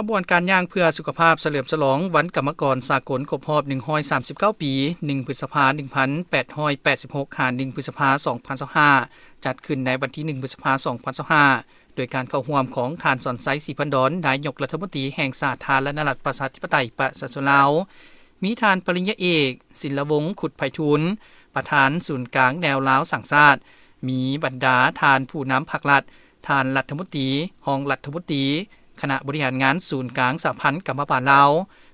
ຂະບວນການຍ່າງເພື່ອສຸຂະພາບສະເຫຼີມສະຫຼອງວັນກຳມະກອນສາກົນຄົບຮອບໜຶ່ງຮ້ອຍສາມສິບເກົ້າປີ ໜຶ່ງ ພຶດສະພາ ໜຶ່ງພັນແປດຮ້ອຍແປດສິບຫົກ ຫາ ໜຶ່ງ ພຶດສະພາ ສອງພັນຊາວຫ້າ ຈັດຂຶ້ນໃນວັນທີໜຶ່ງ ພຶດສະພາ ສອງພັນຊາວຫ້າ ໂດຍການເຂົ້າຮ່ວມຂອງທ່ານ ສອນໄຊ ສີພັນດອນ ນາຍົກລັດຖະມົນຕີແຫ່ງສາທາລະນະລັດປະຊາທິປະໄຕປະຊາຊົນລາວ, ມີທ່ານປະລິນຍາເອກ ສິນລະວົງ ຄຸດໄພທູນ ປະທານສູນກາງແນວລາວສ້າງຊາດ, ມີບັນດາທ່ານຜູ້ນຳພັກລັດ, ທ່ານລັດຖະມົນຕີ, ຮອງລັດຖະມົນຕີ, ຄະນະບໍລິຫານງານສູນກາງສະຫະພັນກຳມະບານລາວ,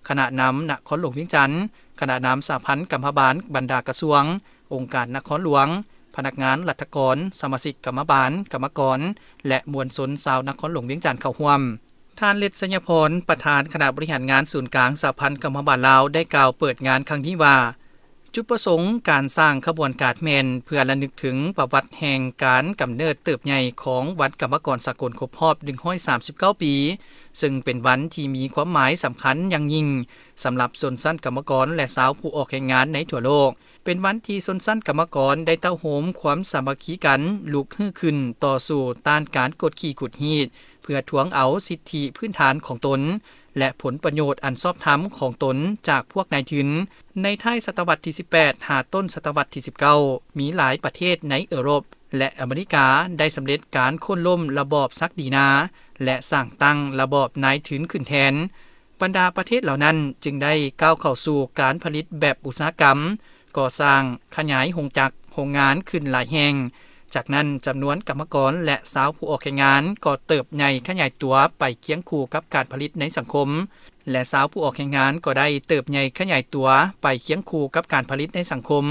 ຄະນະນຳນະຄອນຫຼວງວຽງຈັນ, ຄະນະນຳສະຫະພັນກຳມະບານບັນດາກະຊວງ, ອົງການນະຄອນຫຼວງ, ພະນັກງານລັດຖະກອນ, ສະມາຊິກກຳມະບານ, ກຳມະກອນ ແລະ ມວນຊົນຊາວນະຄອນຫຼວງວຽງຈັນເຂົ້າຮ່ວມ. ທ່ານ ເລັດ ໄຊຍະພອນ ປະທານຄະນະບໍລິຫານງານສູນກາງສະຫະພັນກຳມະບານລາວ ໄດ້ກ່າວເປີດງານຄັ້ງນີ້ວ່າ ຈຸດປະສົງການສ້າງຂະບວນການແມ່ນເພື່ອລະນຶກເຖິງປະຫວັດແຫ່ງການກຳເນີດເຕີບໃຫຍ່ຂອງວັນກຳມະກອນສາກົນຄົບຮອບໜຶ່ງຮ້ອຍສາມສິບເກົ້າປີ, ເຊິ່ງເປັນວັນທີ່ມີຄວາມໝາຍສຳຄັນຢ່າງຍິ່ງສຳລັບຊົນຊັ້ນກຳມະກອນ ແລະ ຊາວຜູ້ອອກແຮງງານໃນທົ່ວໂລກ. ເປັນວັນທີ່ຊົນຊັ້ນກຳມະກອນໄດ້ເຕົ້າໂຮມຄວາມສາມັກຄີກັນ, ລຸກຮືຂຶ້ນຕໍ່ສູ້ຕ້ານການກົດຂີ່ຂູດຮີດ ເພື່ອທວງເອົາສິດທິພື້ນຖານຂອງຕົນ ແລະ ຜົນປະໂຫຍດອັນຊອບທຳຂອງຕົນຈາກພວກນາຍທຶນ. ໃນທ້າຍສະຕະວັດທີສິບແປດ ຫາຕົ້ນສະຕະວັດທີສິບເກົ້າ ມີຫຼາຍປະເທດໃນເອີຣົບ ແລະ ອາເມລິກາໄດ້ສຳເລັດການໂຄ່ນລົ້ມລະບອບສັກດີນາ ແລະ ສ້າງຕັ້ງລະບອບນາຍທຶນຂຶ້ນແທນ. ບັນດາປະເທດເຫຼົ່ານັ້ນຈຶ່ງໄດ້ກ້າວເຂົ້າສູ່ການຜະລິດແບບອຸດສາຫະກຳ, ກໍ່ສ້າງຂະຫຍາຍໂຮງຈັກ, ໂຮງງານຂຶ້ນຫຼາຍແຫ່ງ. ຈາກນັ້ນ, ຈຳນວນກຳມະກອນ ແລະ ຊາວຜູ້ອອກແຮງງານກໍເຕີບໃຫຍ່ຂະຫຍາຍຕົວໄປຄຽງຄູ່ກັບການຜະລິດໃນສັງຄົມ ແລະ ຊາວຜູ້ອອກແຮງງານກໍໄດ້ເຕີບໃຫຍ່ຂະຫຍາຍຕົວໄປຄຽງຄູ່ກັບການຜະລິດໃນສັງຄົມ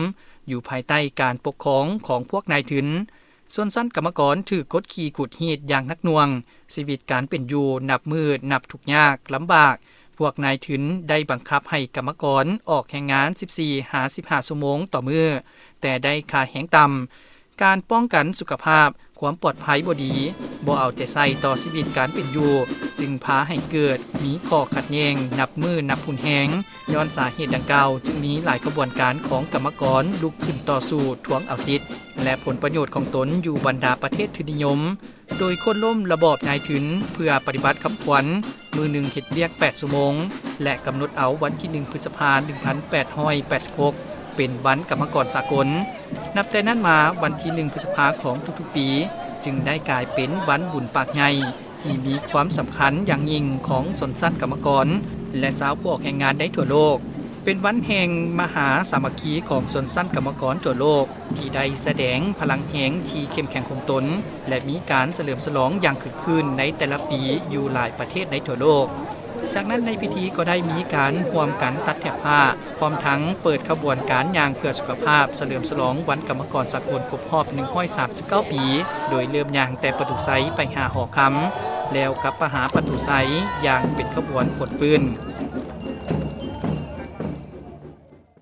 ຢູ່ພາຍໃຕ້ການປົກຄອງຂອງພວກນາຍທຶນ. ຊົນຊັ້ນກຳມະກອນຖືກກົດຂີ່ຂູດຮີດຢ່າງໜັກໜ່ວງ, ຊີວິດການເປັນຢູ່ນັບມື້ນັບທຸກຍາກລຳບາກ. ພວກນາຍທຶນໄດ້ບັງຄັບໃຫ້ກຳມະກອນອອກແຮງງານສິບສີ່ຫາສິບຫ້າຊົ່ວໂມງຕໍ່ມື້, ແຕ່ໄດ້ຄ່າແຮງຕ່ຳ. ການປ້ອງກັນສຸຂະພາບ, ຄວາມປອດໄພບໍ່ດີ, ບໍ່ເອົາໃຈໃສ່ຕໍ່ຊີວິດການເປັນຢູ່, ຈຶ່ງພາໃຫ້ເກີດມີຂໍ້ຂັດແຍ່ງນັບມື້ນັບຮຸນແຮງ. ຍ້ອນສາເຫດດັ່ງກ່າວ, ຈຶ່ງມີຫຼາຍຂະບວນການຂອງກຳມະກອນລຸກຂຶ້ນຕໍ່ສູ້ທວງເອົາສິດ ແລະ ຜົນປະໂຫຍດຂອງຕົນຢູ່ບັນດາປະເທດທຶນນິຍົມ, ໂດຍໂຄ່ນລົ້ມລະບອບນາຍທຶນເພື່ອປະຕິບັດຄຳຂວັນ ມື້ໜຶ່ງເຮັດວຽກແປດຊົ່ວໂມງ ແລະ ກຳນົດເອົາວັນທີໜຶ່ງ ພຶດສະພາ ໜຶ່ງພັນແປດຮ້ອຍແປດສິບຫົກ ເປັນວັນກຳມະກອນສາກົນ. ນັບແຕ່ນັ້ນມາ, ວັນທີໜຶ່ງ ພຶດສະພາຂອງທຸກໆປີ ຈຶ່ງໄດ້ກາຍເປັນວັນບຸນປາກໃຫຍ່ ທີ່ມີຄວາມສຳຄັນຢ່າງຍິ່ງຂອງຊົນຊັ້ນກຳມະກອນ ແລະ ຊາວຜູ້ອອກແຮງງານໃນທົ່ວໂລກ, ເປັນວັນແຫ່ງມະຫາສາມັກຄີຂອງຊົນຊັ້ນກຳມະກອນທົ່ວໂລກ ທີ່ໄດ້ສະແດງພະລັງແຮງທີ່ເຂັ້ມແຂງຂອງຕົນ ແລະ ມີການສະເຫຼີມສະຫຼອງຢ່າງຄຶກຄື້ນໃນແຕ່ລະປີຢູ່ຫຼາຍປະເທດໃນທົ່ວໂລກ. ຈາກນັ້ນໃນພິທີກໍໄດ້ມີການຮ່ວມກັນຕັດແຖບຜ້າ, ພ້ອມທັງເປີດຂະບວນການຍ່າງເພື່ອສຸຂະພາບ ສະເຫຼີມສະຫຼອງວັນກຳມະກອນສາກົນຄົບຮອບໜຶ່ງຮ້ອຍສາມສິບເກົ້າປີ ໂດຍເລີ່ມຍ່າງແຕ່ປະຕູໄຊໄປຫາຫໍຄຳ ແລ້ວກັບມາຫາປະຕູໄຊຢ່າງເປັນຂະບວນຂົນປືນ.